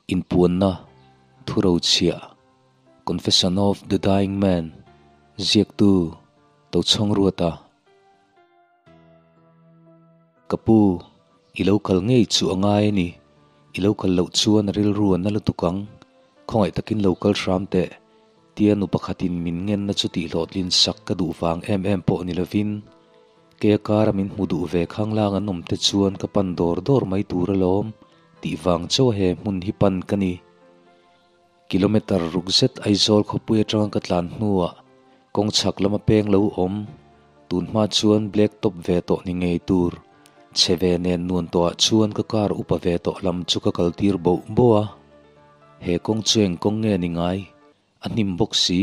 Inpuanna, Thurochhiah, Confession of the Dying Man, ziaktu Tochhawng Ruata. Ka pu, i lo kal ngei chu a ngai a ni. I lo kal loh chuan a rilru a na lutuk ang. Khawngaih takin lo kal hram teh. Tia nu pakhatin min ngenna chu tihhlawhtlin sak ka duh vang em em pawh ni lovin, kei a kara min hmu duh ve khanglang an awm te chuan ka pan dawr dawr mai tur alawm tih vang chauh a he hmun hi pan ka ni. Kilometre ruk zet Aizawl khawpui atanga ka tlan hnuah kawng chhak lama peng lo awm, tun hma chuan black top ve tawh ni ngei tur, chhe ve nen nuan tawhah chuan ka car upa ve tawh lam chu ka kaltir boh boh a. He kawng chu eng kawng nge ni ngai? A hnim bawk si,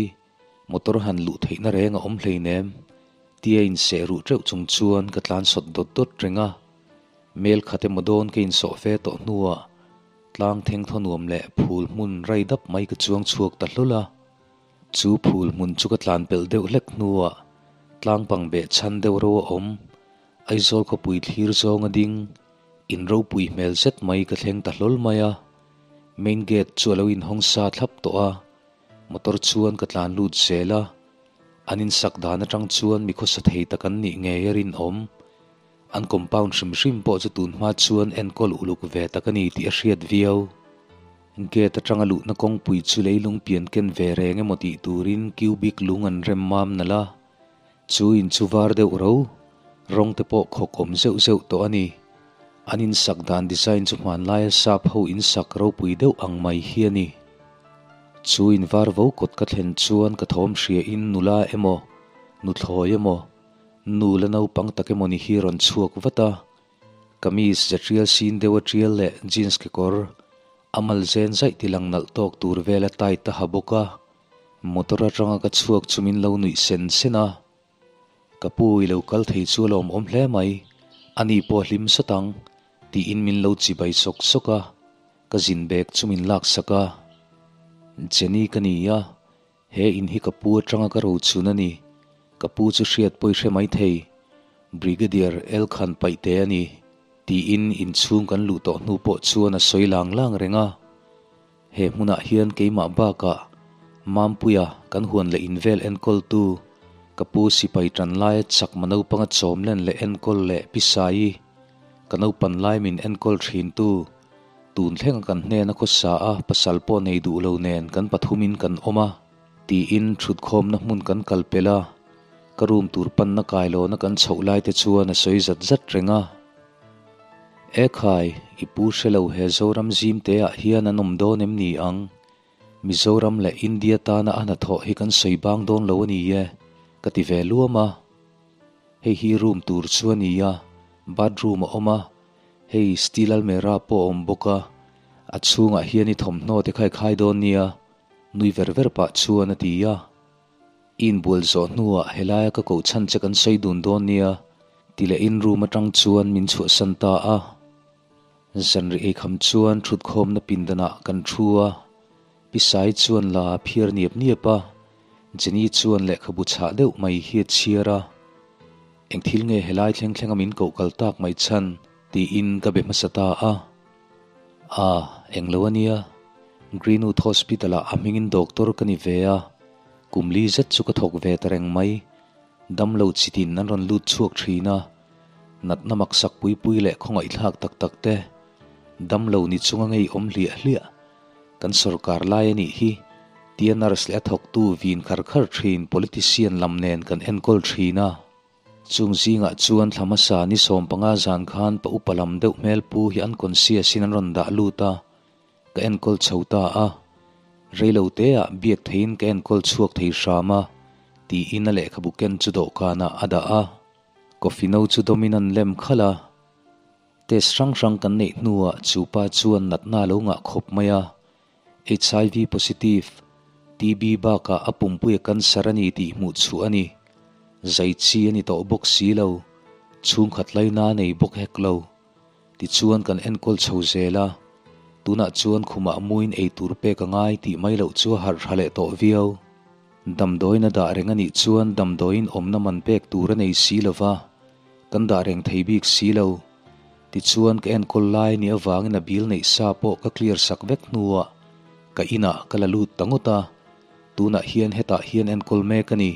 motor han luh theihna reng a awm hleinem. Tia inseh ruh teuh chung chuan ka tlan sawt dawt dawt reng a. Mel khat emaw dawn ka insawh fe tawh hnuah tlang theng thaw nuam leh phul hmun rai dap mai ka chuang chhuak ta hlawl a. Chu phul hmun chu ka tlan pelh deuh hlek hnuah tlang pang beh chhan deuh ro a awm. Aizawl khawpui thlir zawng a ding, in ropui hmel zet mai ka thleng ta hlawl mai a. Main gate chu a lo inhawng sa thlap tawh a, motor chuan ka tlan lut zel a. An insak dan atang chuan mi khawsa thei tak an nih ngei a rinawm. An compound hrim hrim pawh chu tun hma chuan enkawl uluk ve tak a ni tih a hriat viau. Gate atanga luhna kawngpui chu leilung pian ken ve reng emaw tih turin cubic lung an rem mam nalh a. Chu in chu var deuh ro, rawng te pawh khawk awm zeuh zeuh tawh a ni. An insak dan design chu hmanlaia sap ho insak ropui deuh ang mai hi a ni. Chu in var vo kawt ka thlen chuan ka thawm hria in nula emaw, nuthlawi emaw, nu la naupang tak emaw ni hi rawn chhuak vat a. Kamis ze tial sin deuh a tial leh jeans kekawr, a mal zen zaih ti lang nalh tawk tur vel a tight a ha bawk a. Motor atanga ka chhuak chu min lo nuih sen sen a. Ka pu i lo kal thei chu a lawmawm hle mai, ani pawh a hlim sawt ang, tiin min lo chibai sawk sawk a, ka zin bag chu min laksak a. Jenny ka ni a, he in hi ka pu atanga ka rochun a ni, ka pu chu hriat pawh i hre mai thei, Brigadier El Khan paihte a ni, tiin inchhung kan luh tawh hnu pawh chuan a sawi lang lang reng a. He hmunah hian keimah bakah Mampuia kan huan leh invel enkawltu ka pu sipai tan laia chakma naupanga chawmlen leh enkawl leh Pisaii ka naupan lai min enkawl thintu tun thlenga kan hnena khawsa a pasal pawh nei duh lo nen kan pathumin kan awm a tiin thutkhawmna hmun kan kal pel a, ka room tur panna kailawna kan chhoh lai te chuan a sawi zat zat reng a. E khai, i pu hre lo he Zoram zim te ah hian an awm dawn em ni ang? Mizoram leh India tana a hnathawh hi kan sawi bang dawn lo a ni e, ka ti ve luam a. Hei hi room tur chu a ni a, bathroom a awm a, hei steel almera pawh a awm bawk a, a chhungah hian i thawmhnaw te kha i khai dawn nia, nui ver ver pah chuan a ti a. I inbual zawh hnuah helaia ka koh chhan che kan sawi dun dawn nia ti leh in room atang chuan min chhuahsan ta a. Zanri eikham chuan thutkhawmna pindanah kan thu a, Pi Sai chuan la a phiar niap niap a, Jenny chuan lehkhabu chhah deuh mai hi a chhiar a. Eng thil nge helai thleng thlenga min koh kal tak mai chhan tiin ka be hmasa ta a. A, englo a nia. Greenwood Hospital ah a hmingin doctor ka ni ve a, kum li zet chu ka thawk ve ta reng mai. Damlo chitin an rawn lut chhuak thin a, natna maksak pui pui leh khawngaihthlak tak tak te, damlo ni chunga ngei awm hliah hliah kan sorkar lai a nih hi, tia nurse leh a thawktu vin khar khar thin politician lam nen kan enkawl thin a. Chung zingah chuan thla hmasa ni 15 zan khan pa upa lam deuh hmel pu hi an conscious in an rawn dah lut a, ka enkawl chho ta a. Reilo teah biak theiin ka enkawl chhuak thei hram a, tiin a lehkhabu ken chu dawhkanah a dah a. Coffee no chu dawmin an lem khalh a. Test hrang hrang kan neih hnuah chu pa chuan natna a lo ngah khawp mai a. HIV positive, TB bakah a pumpuia cancer a ni tih hmuh chhuah a ni. Zai chi a ni tawh bawk si lo, chhungkhat laina a nei bawk hek lo. Tichuan kan enkawl chho zel a, tunah chuan khumah muin ei tur pek a ngai tih mai loh chu a harh tha leh tawh viau. Damdawiin a dah reng a nih chuan damdawiin awmna man pek tur a nei si lo va, kan dah reng thei bik si lo. Tichuan ka enkawl lai nih avangin a bill neih sa pawh ka clear sak vek hnuah ka inah ka la lut ta ngawt a, tunah hian hetah hian enkawl mek a ni,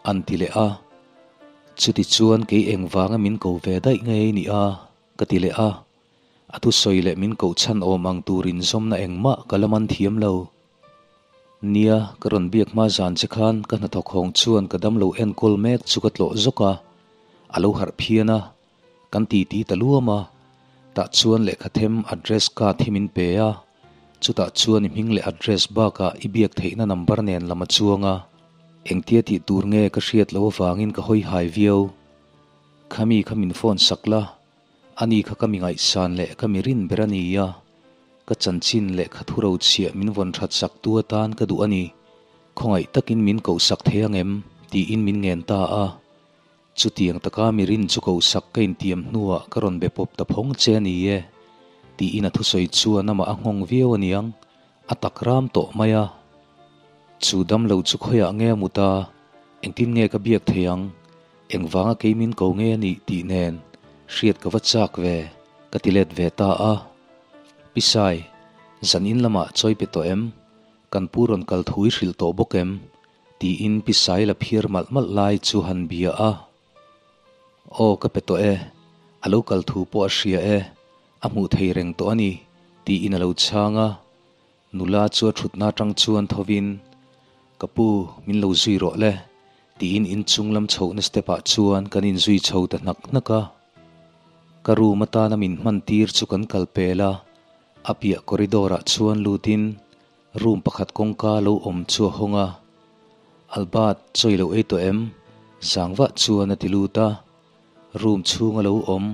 an ti leh a. Chutichuan kei engvanga min ko ve daih ngei ni a, ka ti leh a. A thusawi leh min koh chhan awm ang tur inzawmna engmah ka la man thiam lo. Nia, ka rawn biak hma zan che khan ka hnathawk hawng chuan ka damlo enkawl mek chu ka tlawh zawk a, a lo harh phian a, kan titi ta luam a, tah chuan lehkha them address card hi min pe a, chutah chuan i hming leh address bakah i biak theihna number nen lam a chuang a, engtia tih tur nge ka hriat loh avangin ka hawi hai viau. Khami kha min phone sak la, Ani kha ka mi ngaihsan leh ka mi rin ber a ni a, ka chanchin leh ka thu rochhiah min vawn that sak tu atan ka duh a ni. Khawngaih takin min kohsak thei ang em? tiin min ngen ta a. Chutiang taka mi rin chu kohsak ka intiam hnuah ka rawn be pawp ta phawng che a ni e, tiin a thusawi chuan amah a nghawng viau a niang, a tak ram tawh mai a. Chu damlo chu khawiah nge a mut a, engtin nge ka biak thei ang? Engvanga kei min ko nge a nih tih nen hriat ka va chak ve, ka ti let ve ta a. Pi Sai, zan in lamah chawi pe tawh em? Kan pu rawn kal thu i hrilh tawh bawk em? tiin Pi Sai la phiar malh malh lai chu han bia a. Aw ka pe tawh e, a lo kal thu pawh a hria e, a hmuh thei reng tawh a ni, tiin a lo chhang a. Nula chu a thutna atang chuan thovin, Ka pu, min lo zui rawh le, tiin inchung lam chhohna step ah chuan kan inzui chho ta hnak hnak a. Ka room atana min hman tir chu kan kal pel a, a piah corridor ah chuan lutin room pakhat kawngka lo awm chu a hawng a. Albert, chawi lo ei tawh em? Zangvah chuan a ti lut a. Room chhunga lo awm,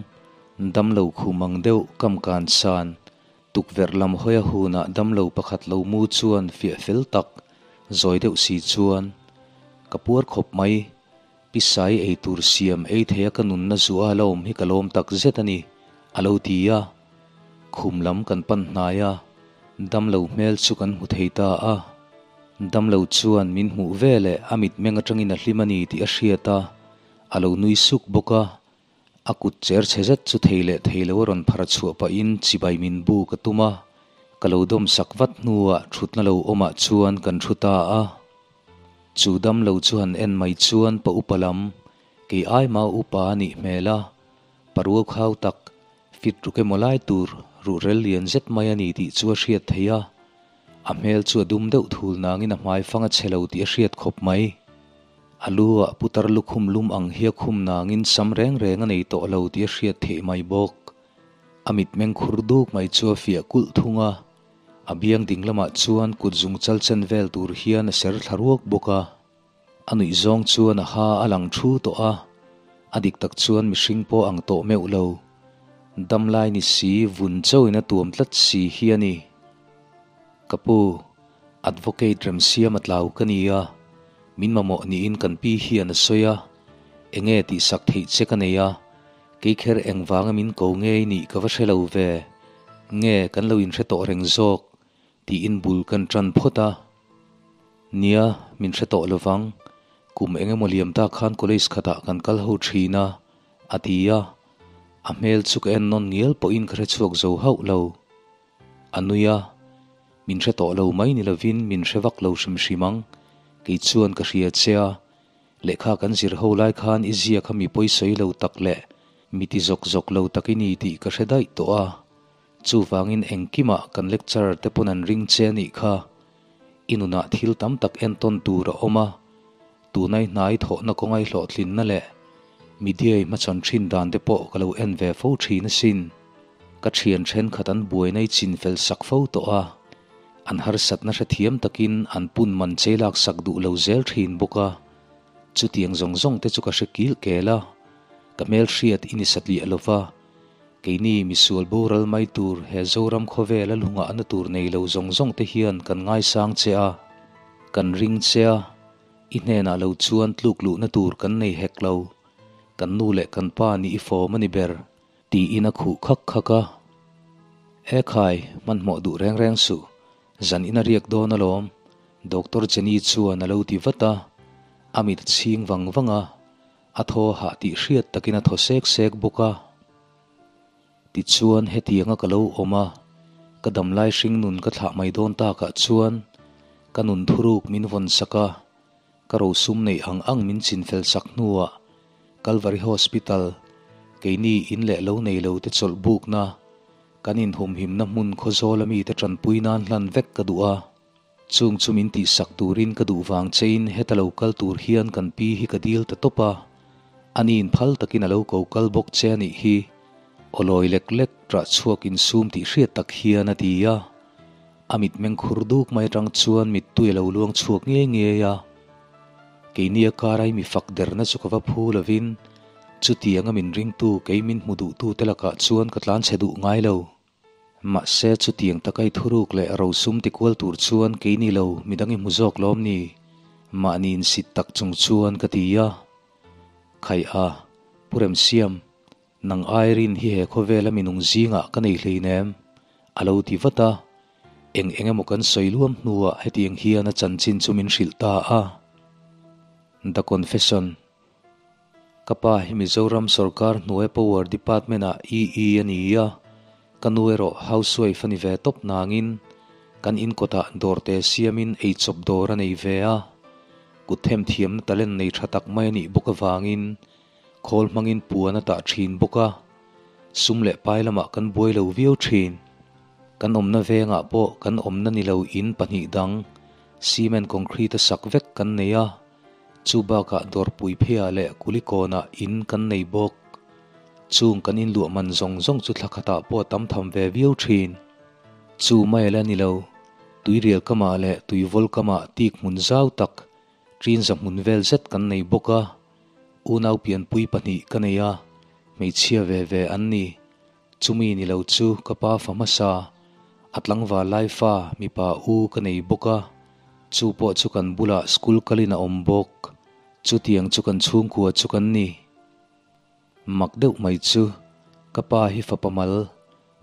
damlo khum ang deuh kam kan san Tukverh lam hawi a hunah damlo pakhat lo mu chuan fiah fel tak, zawi deuh si chuan, Ka puar khawp mai, pisai ei tur siam ei thei a ka nunna zuah a la awm hi ka lawm tak zet a ni, a lo ti a. Khum lam kan pan hnai a, damlo hmel chu kan hmu thei ta a. Damlo chuan min hmuh veleh a mitmeng atangin a hlim a ni tih a hriat a, a lo nui suk bawk a. A kut cher chhe zet chu thei leh thei lo a rawn phar chhuah pahin chibai min bu ka tum a, ka lo dawm sak vat hnuah thutna lo awmah chuan kan thu ta a. Chu dam lo chu han en mai chuan pa upa lam, kei ai ma upa a nih hmel a, pa ruau khau tak, fit ruk emaw lai tur ruhrel lian zet mai a ni tih chu a hriat theih a. A hmel chu a dum deuh thul nangin a hmaifang a chhe lo tih a hriat khawp mai. A lu ah putar lukhum lum ang hi a khum nangin sam reng reng a nei tawh lo tih a hriat theih mai bawk. A mitmeng khur duk mai chu a fiah kulh thung a, a biang ding lamah chuan kut zung chal chen vel tur hian a ser thla ruak bawk a. A nuih zawng chuan a ha a lang thu tawh a, a dik tak chuan mihring pawh ang tawh meuh lo. Damlai ni si vun chauhin a tuam tlat si hi a ni. Ka pu, Advocate Remsiama tlau ka ni a, min mamawh niin kan pi hian a sawi a, enge tihsak theih che ka nei a, kei kher engvanga min ko ngei nih ka va hre lo ve, nge kan lo inhre tawh reng zawk tiin bul kan tan phawt a. Nia, min hre tawh lovang, kum engemaw liam ta khan college khatah kan kal ho thin a, a ti a, a hmel chu ka en nawn ngial pawhin ka hre chhuak zo hauh lo. A nui a, Min hre tawh lo mai ni lovin min hre vak lo hrim hrim ang, kei chuan ka hria che a, lehkha kan zir ho lai khan i zia kha mi pawi sawi lo tak leh mi ti zawk zawk lo tak i ni tih ka hre daih tawh a, chuvangin engkimah kan lecturer te pawn an ring che a nih kha, i nunah thil tam tak entawn tur a awm a, tunai hnai thawhna kawngai hlawhtlinna leh media i hmachhawn thin dan te pawh ka lo en ve fo thin asin. Ka thian thenkhat an buaina i chin fel sak fo tawh a, an harsatna hrethiam takin an pun man chei lak sak duh lo zel thin bawk a. Chutiang zawng zawng te chu ka hre kil kel a, ka hmelhriat i ni satliah lo va, keini misual boral mai tur he Zoram khawvela lungahna tur nei lo zawng zawng te hian kan ngaisang che a, kan ring che a, i hnenah lo chuan tluk luhna tur kan nei hek lo, kan nu leh kan pa nih i fawm a ni ber. Tiin a khuh khak khak a. E khai, hmanhmawh duh reng reng suh. Zan in a riak dawn alawm, Doctor Jenny chuan a lo ti vat a. A mit a chhing vang vang a, a thaw hah tih hriat takin a thaw sek sek bawk a. Tichuan hetianga ka lo awm a, ka damlai hringnun ka thlah mai dawn takah chuan ka nun thuruk min vawn sak a, ka rosum neih ang ang min chinfel sak hnuah Kalvari Hospital, keini in leh lo nei lo te chawlh bukna, kan inhumhimna hmun khawzawl ami te tanpui nan hlan vek ka duh a. Chung chu min tihsak turin ka duh vang chein heta lo kal tur hian kan pi hi ka dil ta tawp a, aniin phal takin a lo ko kal bawk che a nih hi, awlawi lek lek ṭah chhuak insum tih hriat tak hian a ti a. A mitmeng khur duk mai atang chuan mittui a lo luang chhuak ngei ngei a. Keini a karai mi fak derna chu ka va phu lovin chutianga min ringtu kei min hmu duhtute lakah chuan ka tlanchhe duh ngai lo. Mahse, chutiang taka i thuruk leh rosum tikual tur chuan kei ni lo, midang i hmu zawk lawm ni? Mahni insit tak chung chuan ka ti a. Khai a, Pu Remsiam, nang Irene hi he khawvela minung zingah ka nei hleinem, a lo ti vat a. Eng eng emaw kan sawi luam hnuah hetiang hian a chanchin chu min hrilh ta a. The Confession. Ka pa hi Mizoram sorkar hnuai Power Department-ah EE a ni a, ka nu erawh housewife a ni ve tawp nangin kan in kawtah dawrte siamin eichawp dawr a nei ve a, kut themthiamna talent nei tha tak mai a nih bawk avangin khawl hmangin puan a tah thin bawk a, sum leh pai lamah kan buai lo viau thin. Kan awmna vengah pawh kan awmna ni lo in pahnih dang cement concrete a sak vek kan nei a. Chu bakah dawrpui pheiah leh kulikawnah in kan nei bawk. Chung kan inluah man zawng zawng chu thla khatah pawh a tam tham ve viau thin. Chu mai ala ni lo, tuirial kamah leh tuivawl kamah tik hmun zau tak, ṭinza hmun vel zet kan nei bawk a. Unau pianpui pahnih ka nei a, hmeichhia ve ve an ni. Chumi ni lo chu ka pa fa hmasa, a tlangval lai fa mipa u ka nei bawk a, chu pawh chu kan bulah school kalin a awm bawk. Chutiang chu kan chhungkua chu kan ni. Mak deuh mai chu ka pa hi fapa mal,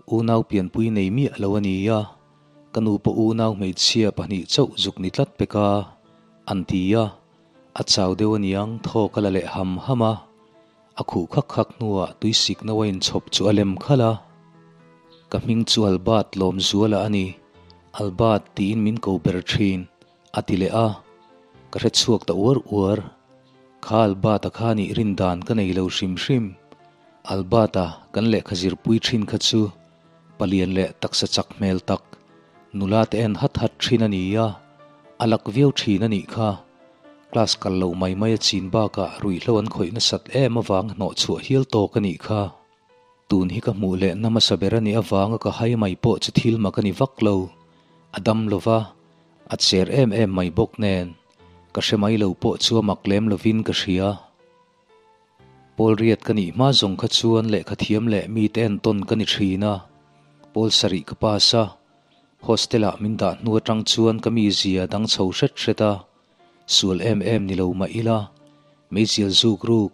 unau pianpui nei miah lo a ni a, ka nu pawh unau hmeichhia pahnih chauh zuk ni tlat pek a, an ti a, a chau deuh aniang thaw ka la leh ham ham a. A khuh khak khak hnuah tuisik no a inchhawp chu a lem khalh a. Ka hming chu Albert Lawmzuala a ni, Albert tiin min ko ber thin, a ti leh a. Ka hre chhuak ta uar uar. Kha Albert-a kha nih rin dan ka nei lo hrim hrim. Albert-a kan lehkha zirpui thin kha chu palian leh taksa chak hmel tak, nula te en hat hat thin a ni a, a lak viau thin a nih kha. Class kal loh mai mai a chin bakah ruihhlo an khawih nasat em avang hnawh chhuah hial tawk a nih kha. Tun hi ka hmuh leh na hmasa ber a nih avanga ka hai mai pawh chu thil mak a ni vak lo. A dam lova, a cher em em mai bawk nen. Ka hre mai lo pawh chu a mak lem lovin ka hria. Pawl riat ka nih hma zawng kha chuan lehkha thiam leh mite entawn ka ni thin a, pawl sarih ka pass a, hostel-ah min dah hnu atang chuan ka mizia dang chho hret hret a, sual em em ni lo mah ila, meizial zuk ruk,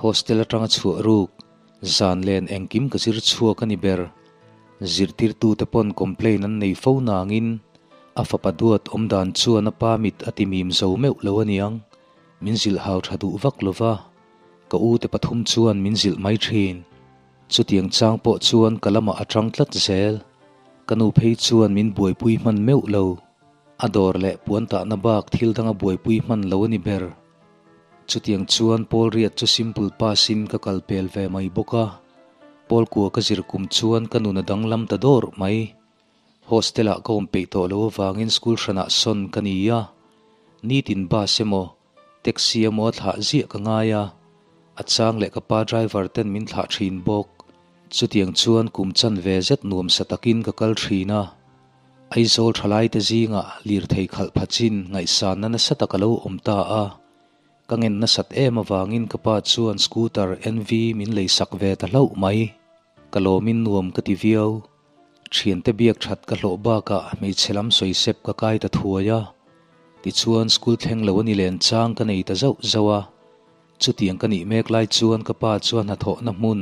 hostel atanga chhuah ruk, zan len engkim ka zir chhuak a ni ber. Zirtirtute pawn complain an nei fo nangin a fapa duat awm dan chuan a pa mit a ti mim zo meuh lo aniang. Min zilh hau tha duh vak lo va, ka u te pathum chuan min zilh mai thin. Chutiang chang pawh chuan ka lamah a tang tlat zel. Ka nu phei chuan min buaipui hman meuh lo. A dawr leh puan tahna bak thil danga buaipui hman lo a ni ber. Chutiang chuan Paul riat chu simple pass in ka kal pel ve mai bawk a. Paul kua ka zir kum chuan ka nun a danglam ta dawr mai. Hostel-ah ka awm peih tawh lo avangin school hranah sawn ka ni a, nitin bus emaw, taxi emaw a thlah ziah ka ngai a, a chang leh ka pa driver ten min thlah thin bawk. Chutiang chuan kum chan ve zet nuamsa takin ka kal thin a, Aizawl thalaite zingah lirthei khalh pha chin ngaihsanna nasa tak a lo awm ta a, ka ngen nasat em avangin ka pa chuan scooter NV min leisak ve ta hlauh mai. Ka lawmin nuam ka ti viau. Thiante biak that ka hlawh bakah hmeichhe lam sawi sep ka kai ta thuai a. Tichuan school thleng lo a ni len chang ka nei ta zauh zauh a. Chutiang ka nih mek lai chuan ka pa chuan hnathawhna hmun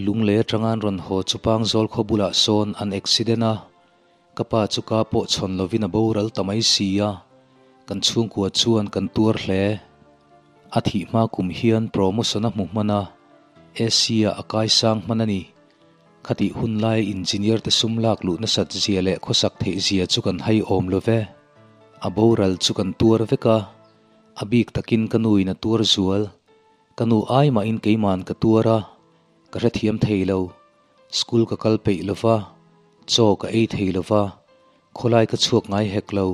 Lunglei atanga an rawn haw chu Pangzawl khaw bulah sawn an accident a. Ka pa chu ka pawh chhawn lovin a boral ta mai si a. Kan chhungkua chuan kan tuar hle. A thih hma kum hian promotion a hmu hman a, AC-ah a kaisang hman a ni. Khatih hun lai engineer te sum lak luh nasat zia leh khawsak theih zia chu kan hai awm lo ve. A boral chu kan tuar vek a, a bik takin ka nu in a tuar zual. Ka nu ai mahin keiman ka tuar a, ka hrethiam thei lo. School ka kal peih lo va, chaw ka ei thei lo va, khawlai ka chhuak ngai hek lo.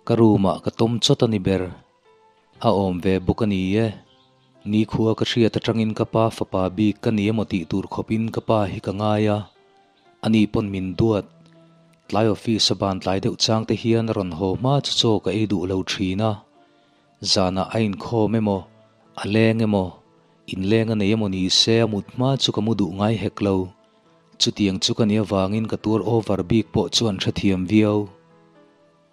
Ka room ah ka tawm chawt a ni ber. A awm ve bawk a ni e. Nikhua ka hriat atangin ka pa fapa bik ka ni emaw tih tur khawpin ka pa hi ka ngai a, ani pawn min duat. Tlai office a ban tlai deuh chang te hian a rawn haw hma chu chaw ka ei duh lo thin a. Zanah a inkhawm emaw, a leng emaw, inleng a nei emaw ni se a mut hma chu ka mu duh ngai hek lo. Chutiang chu ka nih avangin ka tuar over bik pawh chu an hrethiam viau.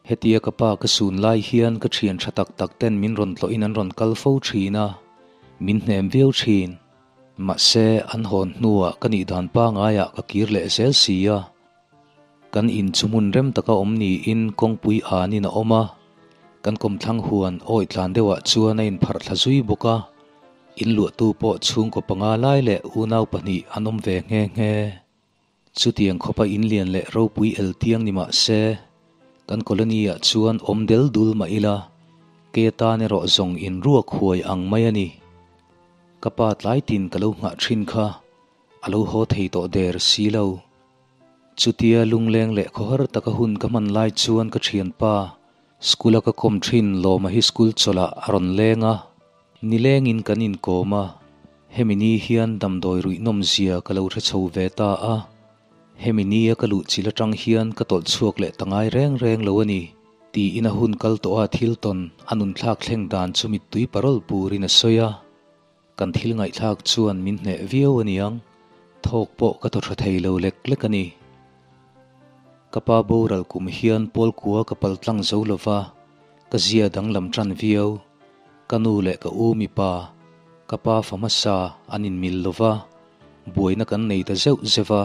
Hetia ka pa ka sun lai hian ka thian tha tak tak ten min rawn tlawhin an rawn kal fo thin a, min hnem viau thin. Mahse, an hawn hnuah ka nih dan pangaiah ka kir leh zel si a. Kan in chu hmun rem taka awm niin kawngpui anin a awm a, kan kawmthlang huan awi tlan deuhah chuan a inpharh thla zui bawk a, in luahtu pawh chhungkaw panga lai leh unau pahnih an awm ve nghe nghe. Chutiang khawpa in lian leh ropui el tiang ni mah se, kan colony-ah chuan awm del dul mah ila, kei atan erawh zawng in ruak huai ang mai a ni. Ka pa tlai tin ka lo nghah thin kha, a lo haw thei tawh der si lo. Chutia lungleng leh khawhar taka hun ka hman lai chuan ka thianpa, school-a ka kawm thin Lawma hi school chawlhah a rawn leng a. Nilengin kan inkawm a, hemi ni hian damdawi ruih nawm zia ka lo hre chho ve ta a. Hemi nia ka luh chil atang hian ka tawlh chhuak leh ta ngai reng reng lo a ni, tiin a hun kal tawh a thil tawn a nunthlak thleng dan chu mittui parawl purin a sawi a. Kan thil ngaihthlak chuan min hneh viau a niang, thawk pawh ka thaw tha thei lo lek lek a ni. Ka pa boral kum hian Pawlkua ka pal tlang zo lo va, ka zia danglam tan viau. Ka nu leh ka u mipa, ka pa fa hmasa an inmil lo va, buaina kan nei ta zeuh zeuh a.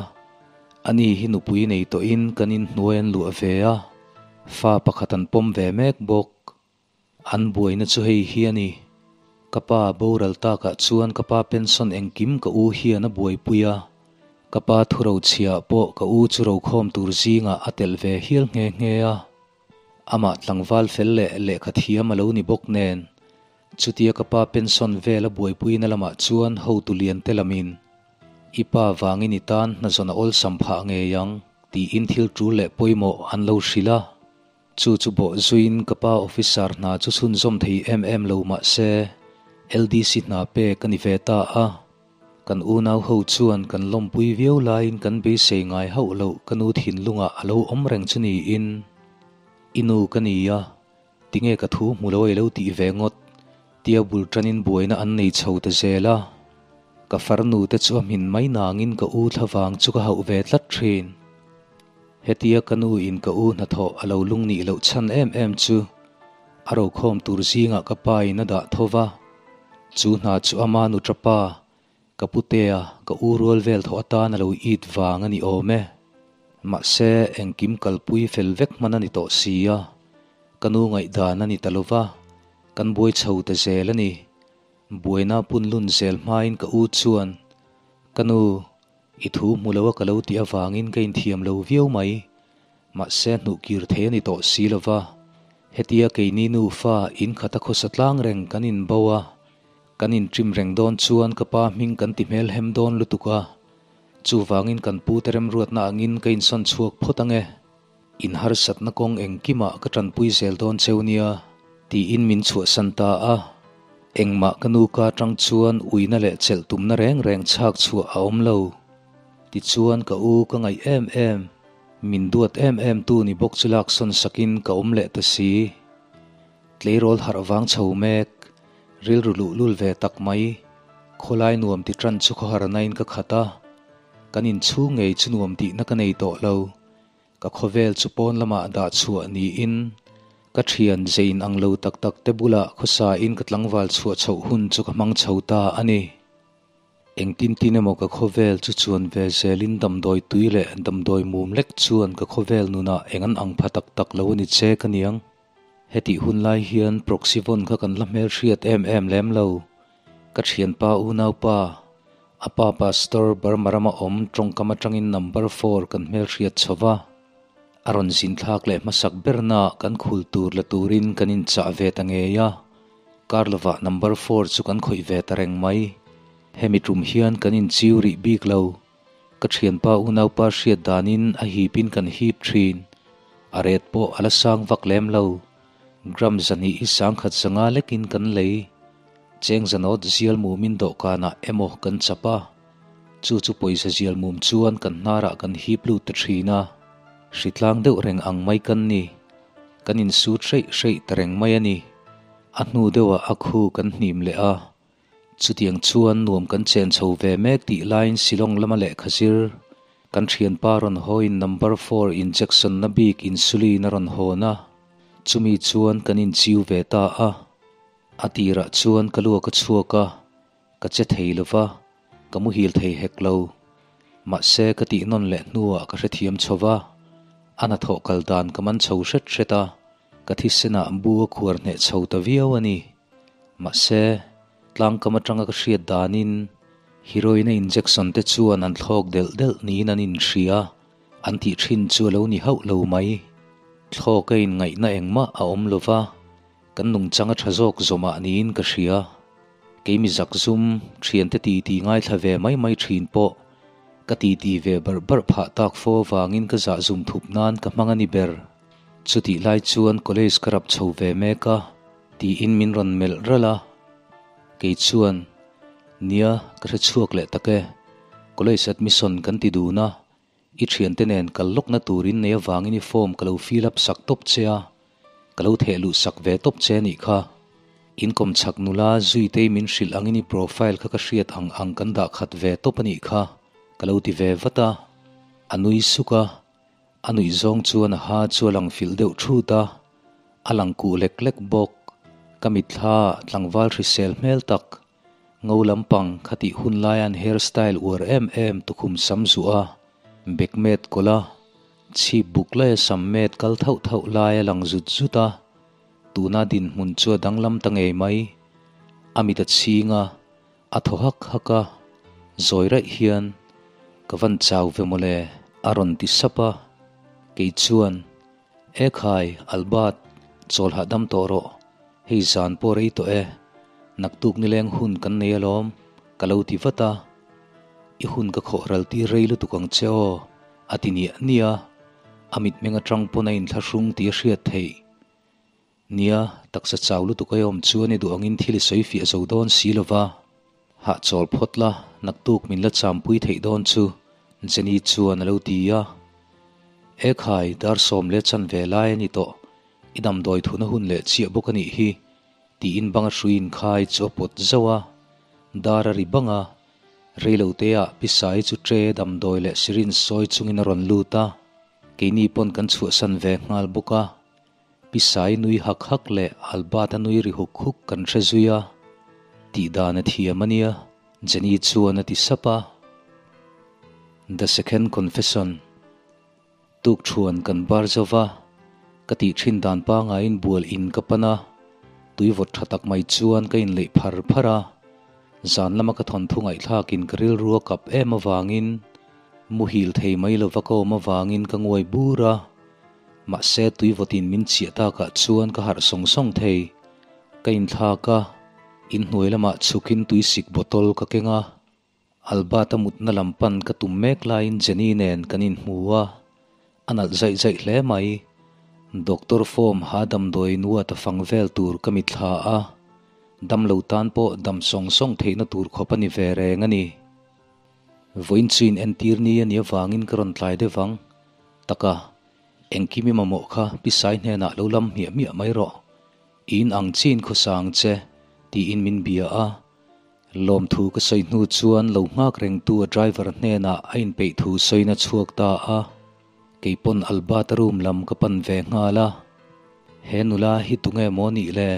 Ani hi nupui nei tawhin kan inhnuai an luah ve a, fa pakhat an pawm ve mek bawk. An buaina chu hei hi a ni. Ka pa boral takah chuan ka pa pension engkim ka u hian a buaipui a, ka pa thurochhiah pawh ka u chu rokhawm tur zingah a telh ve hial nghe nghe a. Amah tlangval fel leh lehkha thiam a lo ni bawk nen, chutia ka pa pension vel a buaipuina lamah chuan hotu lian te lamin, I pa vangin i tan hnazawn a awlsam phah ngei ang, tiin thil tul leh pawimawh an lo hrilh a. Chu chu bawh zuiin ka pa officer hna chu chhunzawm thei em em lo mah se, LDC hna pek a ni ve ta a. Kan unau ho chuan kan lawmpui viau laiin kan beisei ngai hauh loh ka nu thinlungah a lo awm reng chu niin, I nu ka ni a, tinge ka thu hmu lo ei lo tih ve ngawt, tia bul tanin buaina an nei chho ta zel a. Ka farnu te chu a hmin mai nangin ka u thlavang chu ka hauh ve tlat thin. Hetia ka nu in ka u hnathawh a lo lung nih loh chhan em em chu a rokhawm tur zingah ka pa in a dah tho va, chu hna chu ama nu tapa, ka putea, ka u rual vel thawh atan a lo it vang a ni awm e. Mahse, engkim kalpui fel vek hman a ni tawh si a, ka nu ngaihdan a ni ta lo va, kan buai chho ta zel a ni. Buaina punlun zel hmain ka u chuan, Ka nu, I thu hmu lo a ka lo tih avangin ka inthiam lo viau mai. Mahse hnuh kir thei a ni tawh si lo va. Hetia keini nufa in khata khawsa tlang reng kan inbo a, kan inṭim reng dawn chuan ka pa hming kan ti hmel hem dawn lutuk a. Chuvangin kan pute remruatna angin ka insawn chhuak phawt ang e. In harsatna kawng engkimah ka ṭanpui zel dawn cheu nia, tiin min chhuahsan ta a. Engmah ka nu ka aṭang chuan uina leh chelh tumna reng reng chhak chhuah a awm lo. Tichuan ka u ka ngaih em em, min duat em em tu ni bawk chu laksawn sakin ka awm leh ta si. Tleirawl harh vang chho mek, rilru luhlul ve tak mai, khawlai nuam ti ṭan chu khawharnain ka khat a, kan inchhung ngei chu nuam tihna ka nei tawh lo. Ka khawvel chu pawn lamah dah chhuah niin ka thian zein ang lo tak tak te bulah khawsain ka tlangval chhuah chhoh hun chu ka hmang chho ta a ni. Engtin tin emaw ka khawvel chu chuan ve zelin damdawi tui leh damdawi mum lek chuan ka khawvel nunah eng an ang pha tak tak lo a ni che ka niang. Hetih hun lai hian Proxyvon kha kan la hmelhriat em em lem lo. Ka thianpa unaupa. A pa Pastor Burma rama awm tawngkam atangin number four kan hmelhriat chho va, a rawn zin thlak leh hmasak bernaah kan khul tur la turin kan inchah ve ta ngei a, kar lovah number four chu kan khawih ve ta reng mai. Hemi tum hian kan inchiu rih bik lo. Ka thianpa unaupa hriat danin a hipin kan hip thin. A ret pawh a la sang vak lem lo. Gram zahnih hi sangkhat zanga lekin kan lei. Cheng zanawt zial mumin dawhkanah emaw kan chap a, chu chu pawisa zial mum chuan kan hnarah kan hip lut ta thin a, hritlang deuh reng ang mai kan ni. Kan insut hreih hreih ta reng mai a ni. A hnu deuhah a khu kan hnim leh a, chutiang chuan nuam kan chen chho ve mek tih laiin Shillong lama lehkha zir kan thianpa rawn hawiin number four injection na bik insulin a rawn hawn a, chumi chuan kan inchiu ve ta a. A tirah chuan ka luak a chhuak a, ka che thei lo va, ka muhil thei hek lo. Mahse ka tih nawn leh hnuah ka hrethiam chho va, a hnathawh kal dan ka man chho hret hret a, ka thisenah bu a khuar hneh chho ta viau a ni. Mahse, tlangkam atanga ka hriat danin heroin a injection te chuan an thlawk delh delh niin an inhria, an tih thin chu a lo ni hauh lo mai. Thlawk a inngaihna engmah a awm lo va. Kan nungchang a tha zawk zawmah niin ka hria. Keimi zakzum, thiante titi ngaithla ve mai mai thin pawh ka titi ve barh barh phah tak fo avangin ka zahzum thup nan ka hmang a ni ber. Chutih lai chuan college ka rap chho ve mek a, tiin min rawn melh ralh a. Kei chuan, Nia, ka hre chhuak leh tak e. College admission kan ti dun a, I thiante nen kal lawkna turin nei avangin i form ka lo fill up sak tawp che a, ka lo theh luh sak ve tawp che anih kha. In kawmchhak nula Zuitei min hrilh angin i profile kha ka hriat ang ang kan dah khat ve tawp anih kha, ka lo ti ve vat a. A nui suk a, a nuih zawng chuan a ha chu a lang filh deuh thut a, a lang kuh lek lek bawk. Ka mitthla tlangval hrisel hmel tak Ngo lampang khatih hun laia an hair style uar em em tukhum sam zuh a, bek met kawlh a, chhip buk laia sam met kal thauh thauh lai a lang zut zut a, tuna dinhmun chu a danglam ta ngei mai. A mit a chhing a, a thaw hak hak a, zawi raih hian, Ka van chau ve mawle, a rawn ti sap a, kei chuan, Ekhai, Albert, chawl hahdam tawh rawh. Hei zan pawh rei tawh e. Naktuk nileng hun kan nei alawm, ka lo ti vat a. I hun ka khawh ral tir rei lutuk ang che aw, a ti niah niah a. A mitmeng atang pawn a inthlahrung tih a hriat theih. Nia, taksa chau lutuk a awm chuan i duh angin thil i sawi fiah zo dawn si lo va. Hahchawl phawt la, naktuk min la champui theih dawn chu, Jenny chuan a lo ti a. Ekhai, dar 10 leh chanve lai a ni tawh, i damdawi thuna hun leh chiah bawk a nih hi, tiin banga hrui inkhai chu a pawt zauh a. Dar a ri bang a, reiloteah Pisai chu tre damdawi leh syringe sawi chungin a rawn lut a, keini pawn kan chhuahsan ve nghal bawk a. Pisai nui hak hak leh Albert-a nui ri huk huk kan hre zui a, tih dan a thiam a nia, Jenny chuan a ti sap a. The Second Confession Tuk thuan kan bar zo va, ka tih thin dan pangaiin bual in ka pan a, tui vawt tha tak mai chuan ka inleih phar phar a, zan lama ka thawnthu ngaihthlakin ka rilru a kap em avangin muhil thei mai lova ka awm avangin ka nguai bur a. Mahse tuivawtin min chiah takah chuan ka harh sawng sawng thei. Ka inthlak a, inhnuai lamah chhukin tuisik bottle ka keng a. Albert-a mutna lam pan ka tum mek laiin Jenny nen kan inhmu a, a nalh zaih zaih hle mai. Doctor form ha damdawi nuat a fang vel tur ka mitthla a, damlo tan pawh dam sawng sawng theihna tur khawp a ni ve reng a ni. Vawiin chu in entir ni a nih avangin ka rawn tlai deuh vang. Taka, engkim i mamawh kha Pisai hnenah lo lam hmiah hmiah mai rawh. I in ang chiin khawsa ang che, tiin min bia a. Lawmthu ka sawi hnu chuan lo nghak rengtu a driver hnenah a inpeih thu sawiin a chhuak ta a. Keipawn Albert-a room lam ka pan ve nghal a. He nula hi tunge maw nih le?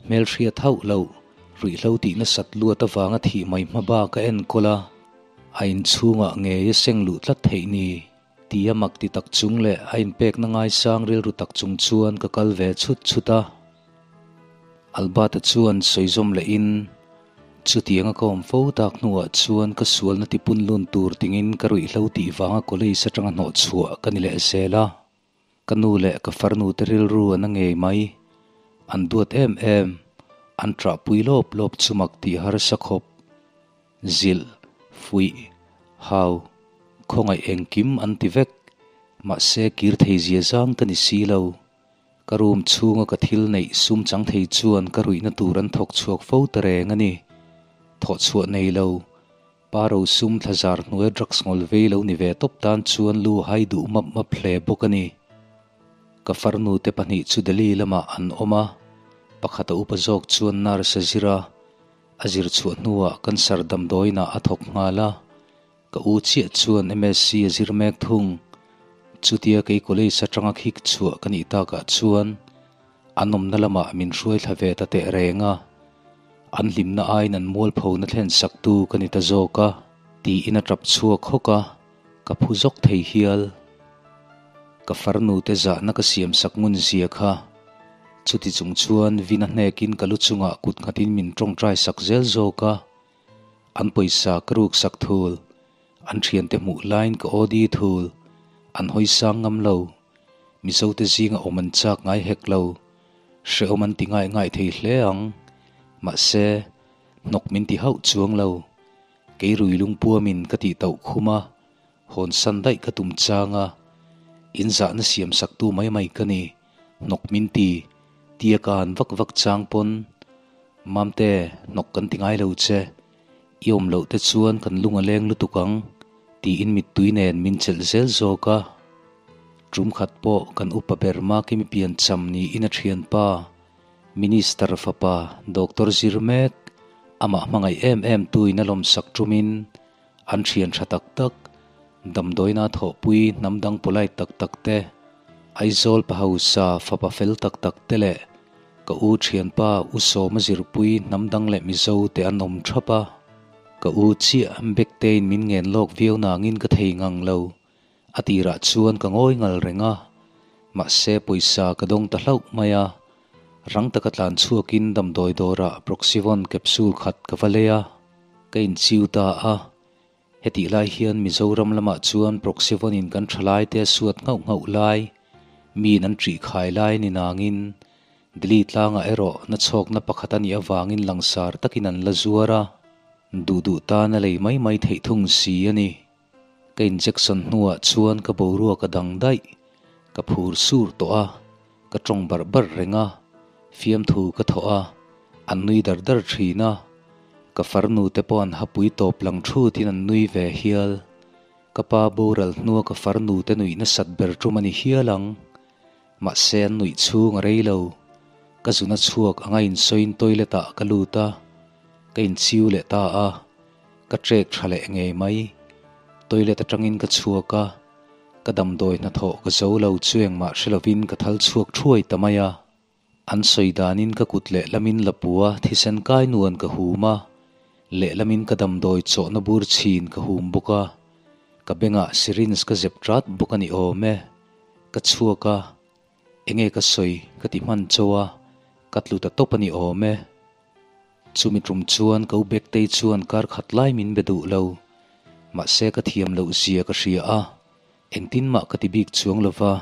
Hmelhriat hauh loh, ruihhlo tih nasat luat avanga thih mai hma bak a enkawl a, a inchhungah ngei a seng luh tlat theih ni? Tia mak ti tak chung leh a inpekna ngaisang rilru tak chung chuan ka kal ve chhut chhut a. Albert-a chuan sawi zawm lehin, Chutianga ka awm fo tak hnuah chuan ka sualna tipunlun tur tingin ka ruihhlo tih vanga college atanga hnawh chhuah ka ni leh zel a. Ka nu leh ka farnu te rilru an a ngei mai. An duat em em. An ṭahpui lawp lawp chu mak tih harsa khawp. Zilh, fuih, hau, khawngaih engkim an ti vek. Mahse kir thei zia zang ka ni si lo. Ka room chhunga ka thil neih sum chang thei chuan ka ruihna tur an thawk chhuak fo ta reng a ni. Thawh chhuah nei lo. Pa rosum thla zar hnuaia drugs ngawl vei lo ni ve tawp tan chuan lu hai duh map map hle bawk a ni. Ka farnu te pahnih chu Delhi lamah an awm a, pakhat a upa zawk chuan nurse a zir a, a zir chhuah hnuah cancer damdawiinah a thawk nghal a, ka u chiah chuan MSc a zir mek thung. Chutia kei college atanga khik chhuah ka nih takah chuan An awmna lamah min hruai thla ve ta teh reng a, an hlimna aiin an mualphona thlen saktu ka ni ta zawk a, tiin a tap chhuak hawk a, ka phu zawk thei hial. Ka farnu te zahna ka siam sak ngun zia kha. Chuti chung chuan Vina hnekin ka lu chungah kut nghatin min tawngtai sak zel zawk a, an pawisa ka ruk sak thul, an thiante hmuh laiin ka aw di thul, an hawi sang ngam lo. Mizote zinga awm an chak ngai hek lo. Hrehawm an ti ngai ngai thei hle ang. Mahse, hnawk min ti hauh chuang lo. Kei rui lungpuamin ka tih tauh khum a, hawn san daih ka tum chang a. In zahna siam saktu mai mai ka ni, hnawk min ti, tia ka han vak vak chang pawn, Mamte, hnawk kan ti ngai lo che. I awm loh te chuan kan lung a leng lutuk ang, tiin mittui nen min chelh zel zawk a. Tum khat pawh kan upa ber Makimi piancham niin a thianpa, Minister fapa Doctor zir mek, amah hmangaih em em tuin a lawmsak tumin an thian tha tak tak, damdawiina thawhpui hnam dang polite tak tak te, Aizawl pa hausa fapa fel tak tak te leh ka u thianpa U Sawma zirpui hnam dang leh Mizo te an awm thap a. Ka u chiah Bektein min ngen lawk viau nangin ka thei ngang lo. A tirah chuan ka ngawi ngal reng a, mahse pawisa ka dawng ta hlauh mai a. Rang taka tlan chhuakin damdawi dawrah Proxyvon capsule khat ka va lei a, ka inchiu ta a. Hetih lai hian Mizoram lamah chuan Proxyvon in kan thalai te a suat nghauh nghauh lai, miin an ṭih khai lai ni nangin Delhi tlangah erawh nachhawkna pakhat a nih avangin langsar takin an la zuar a, duh duh tan a lei mai mai theih thung si a ni. Ka injection hnuah chuan ka boruak a dang daih. Ka phur sur tawh a, ka tawng barh barh reng a, fiamthu ka thawh a, an nui dar dar thin a. Ka farnu te pawh an hapui tawp lang thutin an nui ve hial. Ka pa boral hnua ka farnu te nuih nasat ber tum a ni hial ang. Mahse an nuih chhung a rei lo. Ka zuna chhuak anga insawiin toilet ah ka lut a, ka inchiu leh ta a. Ka trek tha leh ngei mai. Toilet atangin ka chhuak a, ka damdawi hnathawh ka zo lo chu engmah hre lovin ka thal chhuak thuai ta mai a. An sawi danin ka kut lehlamin lapua thisen kai nuan ka hum a, lehlamin ka damdawi chawhna bur chhin ka hum bawk a, ka bengah syringe ka zep tat bawk a ni awm e. Ka chhuak a, enge ka sawi ka ti hman chauh a, ka tlu ta tawp a ni awm e. Chumi tum chuan ka u Bektei chuan kar khat lai min be duh lo. Mahse ka thiam loh zia ka hria a, engtin mah ka ti bik chuang lo va.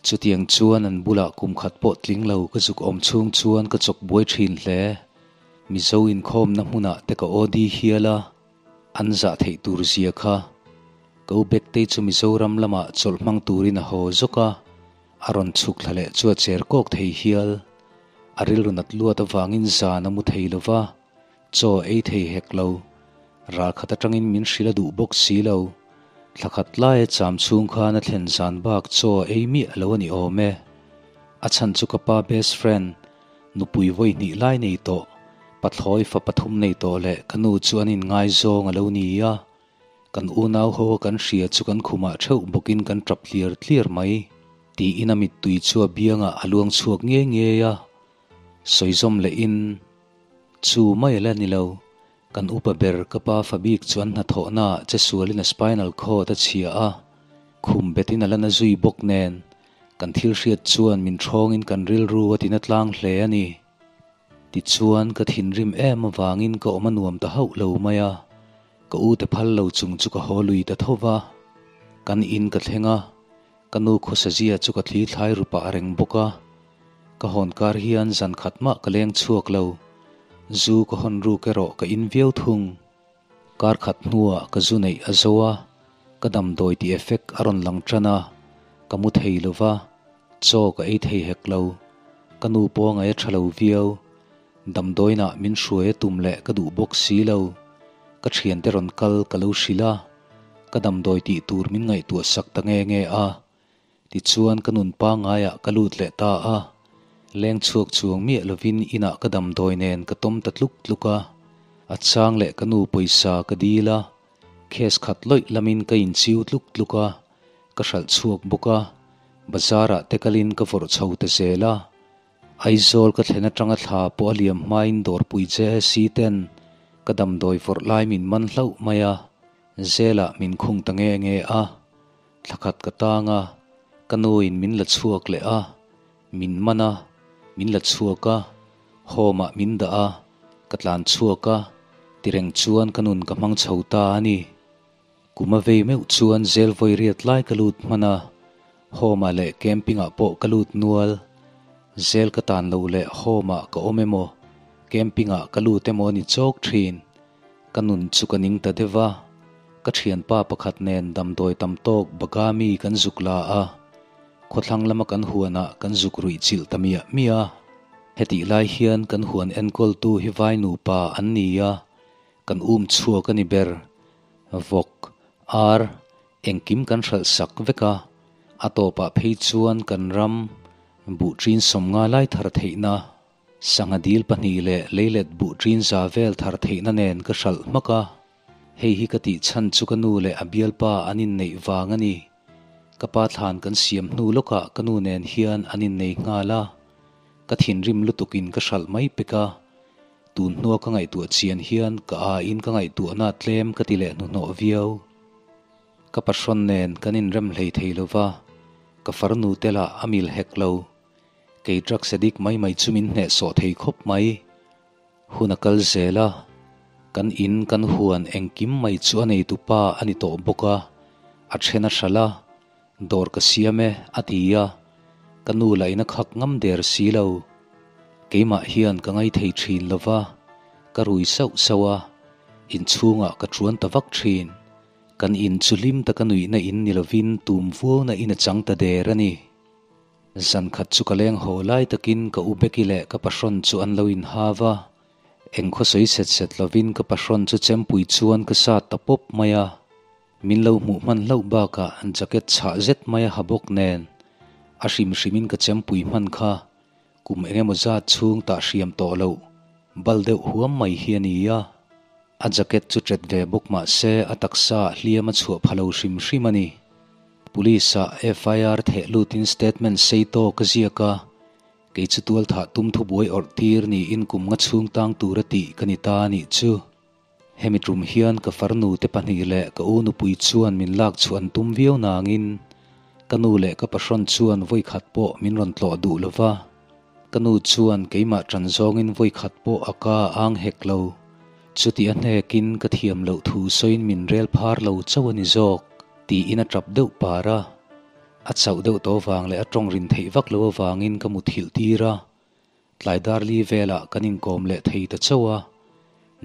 Chutiang chuan an bulah kum khat pawh tling lo ka zuk awm chhung chuan ka chawk buai thin hle. Mizo inkhawmna hmunah te ka aw di hial a, an zah theih tur zia kha. Ka u Bektei chu Mizoram lamah chawlh hmang turin a haw zawk a, A rawn chhuk thla leh chu a cher kawk thei hial. A rilru nat luat avangin zan a mu thei lo va, chaw ei thei hek lo. Ral khat atangin min hrilh a duh bawk si lo. Thla khat laia cham chhung khan a thlen zan bak chaw a ei miah lo a ni awm e. A chhan chu ka pa best friend, nupui vawi hnih lai nei tawh, pathlawi fa pathum nei tawh leh ka nu chu an inngaizawng a lo ni a. Kan unau ho a kan hria chu kan khumah theuh bawkin kan tap tliar tliar mai, tiin a mittui chu a biangah a luang chhuak ngei ngei a. Sawizawm lehin, Chu mai a la ni lo, kan upa ber ka pa fa bik chu an hnathawhnaah che sualin a spinal cord a chhia a, khum betin a la na zui bawk nen, kan thil hriat chuan min thawngin kan rilru a tina tlang hle a ni. Tichuan, ka thinrim em avangin ka awm a nuam ta hauh lo mai a, ka u te phal lo chung chu ka haw lui ta tho va. Kan in ka thleng a, ka nu khawsazia chu ka thli thlai ru pah reng bawk a. Ka hawn kar hian zan khat mah ka leng chhuak lo, zu ka hawn ruk erawh ka in viau thung. Kar khat hnuah ka zu neih a zo a, ka damdawi tih effect a rawn lang tan a, ka mu thei lo va, chaw ka ei thei hek lo. Ka nu pawh ngaih a tha lo viau. Damdawiinah min hruai a tum leh ka duh bawk si lo. Ka thiante rawn kal ka lo hrilh a, ka damdawi tih tur min ngaihtuah sak ta nge nge a. Tichuan ka nun pangaiah ka lut leh ta a, leng chhuak chuang miah lovin inah ka damdawi nen ka tawm ta tluk tluk a. A chang leh ka nu pawisa ka dil a, case khat lawih lamin ka inchiu tluk tluk a, ka hralh chhuak bawk a, bazar-ah te kalin ka vawrh chho ta zel a. Aizawl ka thlen atanga thla pawh a liam hmain dawrpui JSC ten ka damdawi vawrh lai min man hlauh mai a, zelah min khung ta nge nge a. Thla khat ka tang a, ka nuin min la chhuak leh a, min man a, min la chhuak a, home ah min dah a, ka tlan chhuak a, tireng chuan ka nun ka hmang chho ta a ni. Kum a vei meuh chuan zel vawi riat lai ka lut hman a, home ah leh camping ah pawh ka lut nual. Zel ka tan loh leh home ah ka awm emaw, camping ah ka lut emaw a ni chawk thin. Ka nun chu ka ning ta deuh a, ka thianpa pakhat nen damdawi tam tawk Bagami kan zuk la a, khawthlang lama kan huanah kan zuk ruih chilh ta miah miah a. Hetih lai hian kan huan enkawltu hi vai nupa an ni a, kan um chhuak a ni ber. Vawk, ar, engkim kan hralh sak vek a, a tawpah phei chuan kan ram buh ṭin sawmnga lai thar theihna Sangha dil pahnih leh leilet buh ṭin za vel thar theihna nen ka hralh hmak a, hei hi ka tih chhan chu ka nu leh a bialpa an inneih vang a ni. Ka pa thlan kan siam hnu lawkah ka nu nen hian an innei nghal a, ka thinrim lutukin ka hralh mai pek a, tun hnua ka ngaihtuah chian hian ka aiin ka ngaihtuahna tlem ka ti leh hnuhnawh viau. Ka pahrawn nen kan inrem hlei thei lova, ka farnu te lah a mil hek lo. Kei drugs addict mai mai chu min hnehsawh thei khawp mai. Hun a kal zel a, kan in kan huan engkim mai chu a neitu pa a ni tawh bawk a, a then a hralh a, dawr ka siam e a ti a, ka nu lah in a khak ngam der si lo. Keimah hian ka ngaithei thin lo va, ka rui sauh sauh a, inchhungah ka chuan ta vak thin. Kan in chu hlim taka nuihna in ni lovin tum vuauna in a chang ta der a ni. Zan khat chu ka leng haw lai takin ka u Becky leh ka pahrawn chu an lo inhav a, eng khaw sawi set set lovin ka pahrawn chu chempui chuan ka sat ta pawp mai a. Min lo hmuh hman hlauh bakah jacket chhah zet mai a ha bawk nen a hrim hrimin ka chempui hman kha kum eng emaw zat chhung tah hriam tawh loh bal deuh huam mai hi a ni a. A jacket chu ṭet ve bawk mah se a taksa hliam a chhuah pha lo hrim hrim a ni. Police-ah FIR theh lutin statement sei tawk a ziak a, kei chu tualthah tum thubuai awrh tir niin kum nga chhung tang tura tih ka ni ta a nih chu. Hemi tum hian ka farnu te pahnih leh ka u nupui chuan min lak chhuah an tum viau nangin ka nu leh ka pahrawn chuan vawikhat pawh min rawn tlawh duh lo va. Ka nu chuan keimah ṭan zawngin vawikhat pawh a ka ang hek lo. Chuti a hnekin ka thiam loh thu sawiin min rel phar lo chauh a ni zawk, tiin a ṭap deuh par a. A chauh deuh tawh vang leh a ṭawng rin theih vak lo avangin ka muthilh tir a. Tlai dar li velah kan inkawm leh thei ta chauh a.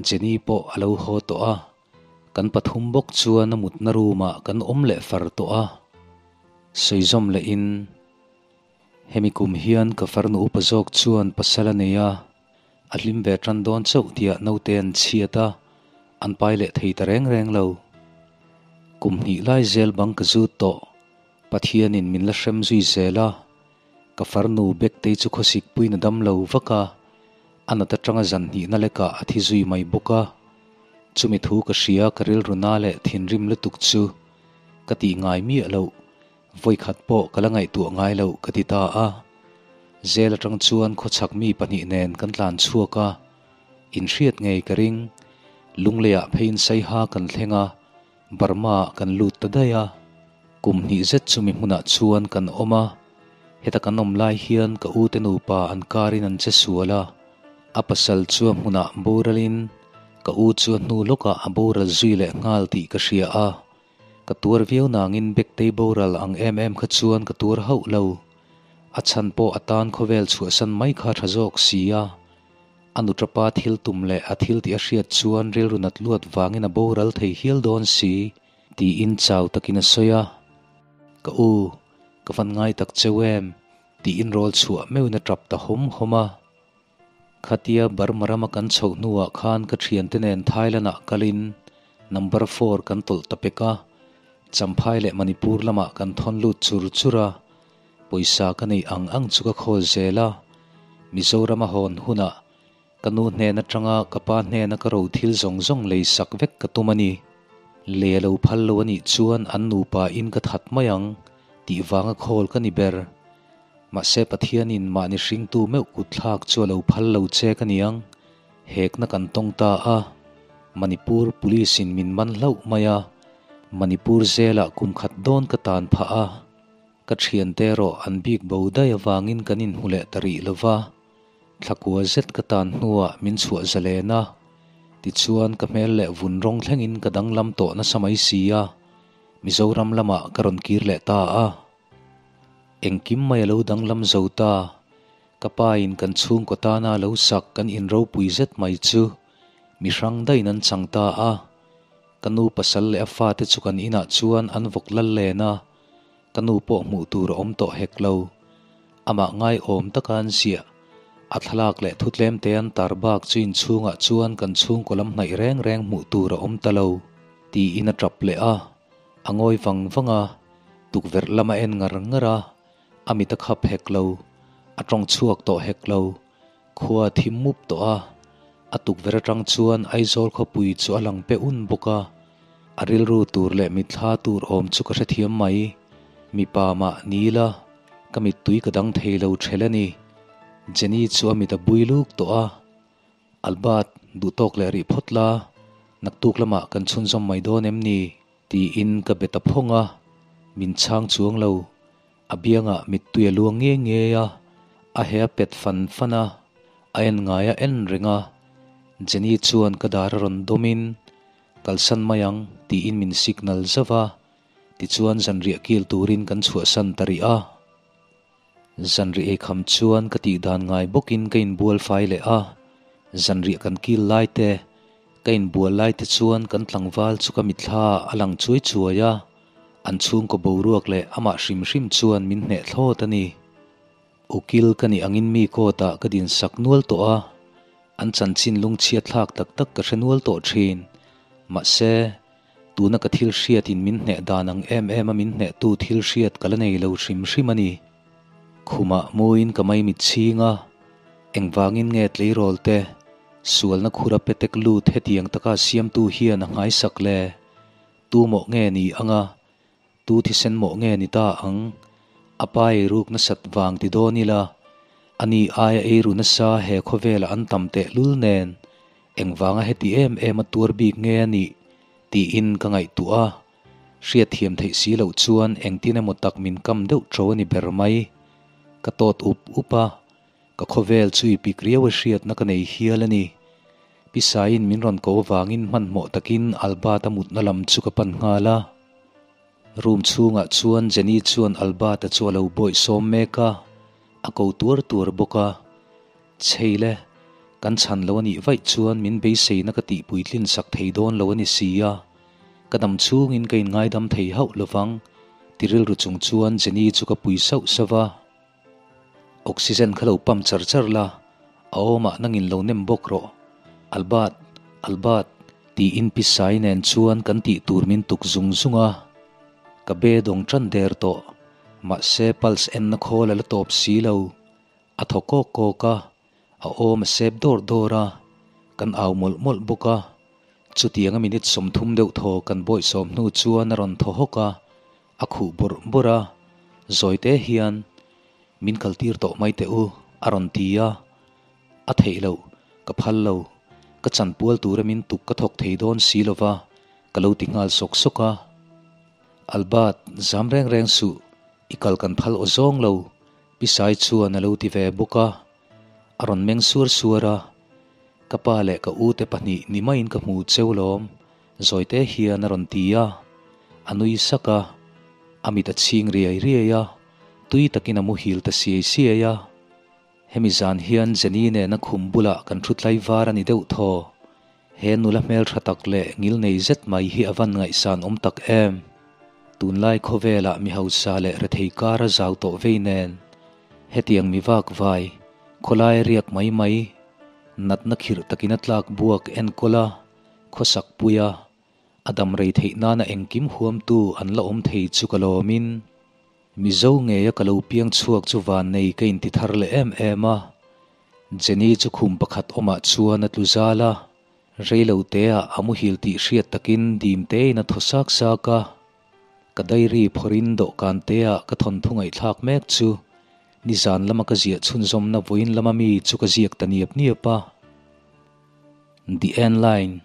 Jenny pawh a lo haw tawh a. Kan pathum bawk chuan a mutna room-ah kan awm leh far tawh a. Sawizawm lehin. Hemi kum hian ka farnu upa zawk chuan pasal a nei a, a hlim ve tan dawn chauh tiah naute an chhiat a, an pai leh thei ta reng reng lo. Kum hnih lai zel bang ka zut tawh, Pathianin min la hrem zui zel a, ka farnu Bektei chu khawsik puiin a dam lo vak a, a nat atanga zan hnihna lekah a thi zui mai bawk a. Chumi thu ka hria ka rilru na leh thinrim lutuk chu ka tih ngai miah loh. Vawikhat pawh ka la ngaihtuah ngai loh ka ti ta a. Zel atang chuan khawchhak mi pahnih nen kan tlan chhuak a, inhriat ngei ka ring. Lungleiah pheiin Saiha kan thleng a, Burma ah kan lut ta daih a. Kum hnih zet chumi hmunah chuan kan awm a, heta kan awm lai hian ka ute nupa an karin an che sual a. A pasal chu a hmunah boralin ka u chu a hnu lawkah a boral zui leh nghal tih ka hria a. Ka tuar viau nangin Bektei boral ang em em kha chuan ka tuar hauh lo. A chhan pawh a tan khawvel chhuahsan mai kha tha zawk si a. A nuṭapa thil tum leh a thil tih a hriat chuan rilru nat luat vangin a boral thei hial dawn si tiin chau takin a sawi a. Ka u, ka van ngai tak cheu em? tiin rawl chhuah meuhin a ṭap ta hawm hawm a. Khatia Burma rama kan chhoh hnuah khan ka thiante nen Thailand-ah kalin number four kan tawlh ta pek a, Champhai leh Manipur lamah kan thawn lut chur chur a, pawisa ka neih ang ang chu ka khawl zel a, Mizorama hawn hunah ka nu hnen atanga ka pa hnena ka ro thil zawng zawng lei sak vek ka tum a ni. Lei a lo phal lo a nih chuan an nupa in ka that mai ang tih vanga khawl ka ni ber. Mahse Pathianin mahni hringtu meuh kut thlak chu a lo phal lo che ka niang. Hekna kan tawng ta a, Manipur Police in min man hlauh mai a, Manipur zelah kum khat dawn ka tan phah a, ka thiante erawh an bik bo daih avangin kan inhmu leh ta rih lova, thlakua zet ka tan hnuah min chhuah zalen a, tichuan ka hmel leh vun rawng thlengin ka danglam tawh nasa mai si a, Mizoram lamah ka rawn kir leh ta a. Engkim mai a lo danglam zo ta. Ka pa in kan chhungkaw tana lo sak kan in ropui zet mai chu mi hrang daihin an chang ta a. Ka nu pasal leh a fate chu kan inah chuan an vawk lal len a, ka nu pawh hmuh tur a awm tawh hek lo. Amah ngaiawm taka an ziah. A thlalak leh thu tlemte an tar bak chu inchhungah chuan kan chhungkaw lam hnaih reng reng hmuh tur a awm ta lo, tiin a tap leh a. A ngawi vang vang a, tukverh lam a en ngar ngar a, a mit a khap hek lo, a tawng chhuak tawh hek lo, khua a thim mup tawh a, a tukverh atang chuan Aizawl khawpui chu a lang pe un bawk a, a rilru tur leh mitthla tur awm chu ka hrethiam mai, mipa mah ni ila ka mittui ka dang thei lo ṭhel a ni, Jenny chu a mit a bui luk tawh a. Albert, duh tawk leh rih phawt la, naktuk lamah kan chhunzawm mai dawn em ni? tiin ka be ta phawng a, min chhang chuang lo. A biangah mittui a luang nge nge a, a he a pet fan fan a, a en ngai a en reng a. Jenny chuan ka dar a rawn dawmin, Kalsan mai ang, tiin min signal zauh a, tichuan zanriah kil turin kan chhuahsan ta rih a. Zanriah ei kham chuan ka tih dan ngai bawkin ka inbual fai leh a, zanriah kan kil lai te, ka inbual lai te chuan kan tlangval chu ka mitthla a lang chuai chuai a, an chhungkaw boruak leh amah hrim hrim chuan min hneh thlawt a ni. Ukil ka nih angin mi court ah ka dinsak nual tawh a, an chanchin lungchhiat thlak tak tak ka hre nual tawh thin. Mahse, Tuna ka thil hriatin min hneh dan ang em em a min hnehtu thil hriat ka la nei lo hrim hrim a ni. Khumah muin ka maimit chhing a, engvangin nge tleirawl te sualna khura petek lut hetiang taka siamtu hian a nghaisak le? Tu mawh nge ni anga Tu thisen mawh nge ni ta ang? A pa eiruk nasat vang ti dawn ila, ani aia eiru nasa he khawvelah an tam tehlul nen, engvanga heti em em a tuar bik nge a nih? tiin ka ngaihtuah a, hriatthiam theih si loh chuan engtin emaw tak min kam deuh ṭo a ni ber mai. Ka tawt up up a, ka khawvel chu i pik riau a hriatna ka nei hial a ni. Pisaiin min rawn ko avangin hmanhmawh takin Albert-a mutna lam chu ka pan nghal a. Room chhungah chuan Jenny chuan Albert-a chu a lo bawih sawm mek a, a ko tuar tuar bawk a. Chhei le, kan chhan lo a nih vaih chuan min beiseina ka tih puitlin sak thei dawn lo a ni si a, ka dam chhungin ka inngaidam thei hauh lovang, ti rilru chung chuan Jenny chu ka pui sauh sauh va. Oxygen kha lo pump char char la, a awmah nangin lo nem bawk rawh. Albert, Albert, tiin Pi Sai nen chuan kan tih tur min tuk zung zung a. Ka be dawng tan der tawh, mahse pulse enna khawl a la tawp si lo. A thaw kawk kawk a, a awm a sep dawr dawr a, kan au mawlh mawlh bawk a. Chutianga minute 30 deuh thaw kan bawihsawm hnu chuan a rawn thaw hawk a, A khuh bawrh bawrh a, zawi te hian, Min kaltir tawh mai teh u, a rawn ti a. A theih loh, ka phal lo, ka chanpual tura min tuk ka thawk thei dawn si lo va, ka lo ti nghal sawk sawk a. Albert, zam reng reng suh, i kal kan phal aw zawng lo, Pisai chuan a lo ti ve bawk a. A rawn meng suar suar a. Ka pa leh ka u te pahnih ni maiin ka hmu cheu lawm, zawite hian a rawn ti a. A nui sak a, a mit a chhing riai riai a, tui takin a muhil ta siai siai a. Hemi zan hian Jenny nena khum bulah kan thu tlaivar a ni deuh thaw. He nula hmeltha tak leh ngil nei zet mai hi a van ngaihsan awm tak em? Tunlai khawvelah mi hausa leh rethei kar a zau tawh vei nen, hetiang mi vak vai, khawlai riak mai mai, natna khirh takin a tlak buak enkawl a, khawsak pui a, a dam rei theih nana engkim huamtu an la awm thei chu ka lawmin, Mizo ngeia ka lo piang chhuak chu vannei ka inti thar leh em em a. Jenny chu khum pakhat awmah chuan a tlu zal a, reilo teah a muhil tih hriat takin dim tein a thaw sak sak a. Ka diary phawrhin dawhkan teah ka thawnthu ngaihthlak mek chu nizan lama ka ziah chhunzawmna vawiin lama mi chu ka ziak ta niap niap a. The End Line.